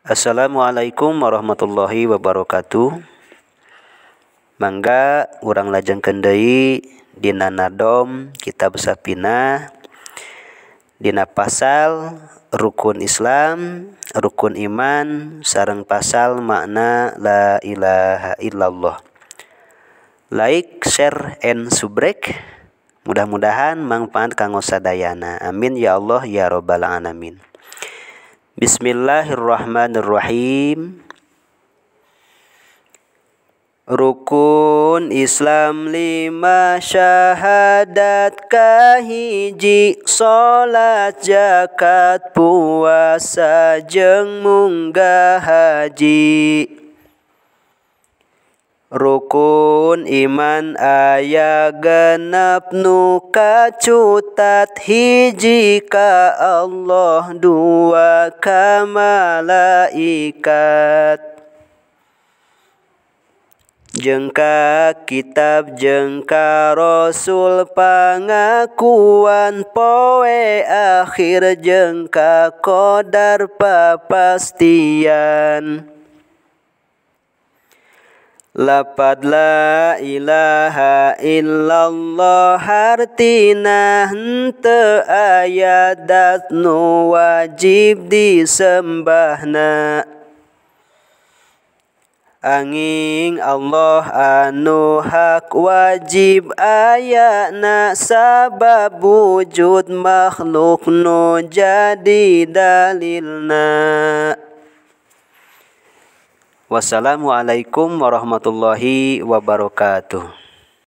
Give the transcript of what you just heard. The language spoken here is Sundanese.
Assalamualaikum warahmatullahi wabarakatuh. Mangga urang lajengkeun deui dina nadom kitab Safinah dina pasal rukun Islam, rukun iman, sareng pasal makna la ilaha illallah. Like, share, and subrek. Mudah-mudahan mangfaat kanggo sadayana. Amin ya Allah ya rabbal alamin. Bismillahirrahmanirrahim. Rukun Islam 5, syahadat kahiji, salat, zakat, puasa jeung munggah haji. Rukun iman aya 6 nu kacutat, hiji ka Allah, 2 ka malaikat, jeung ka kitab jeung ka rasul, pangakuan poe akhir jeung ka qadar papastian. Lapad la ilaha illallah hartina henteu aya dat nu wajib disembahna. Anging Allah anu hak wajib ayana, sabab wujud makhluk nu jadi dalilna. Wassalamualaikum warahmatullahi wabarakatuh.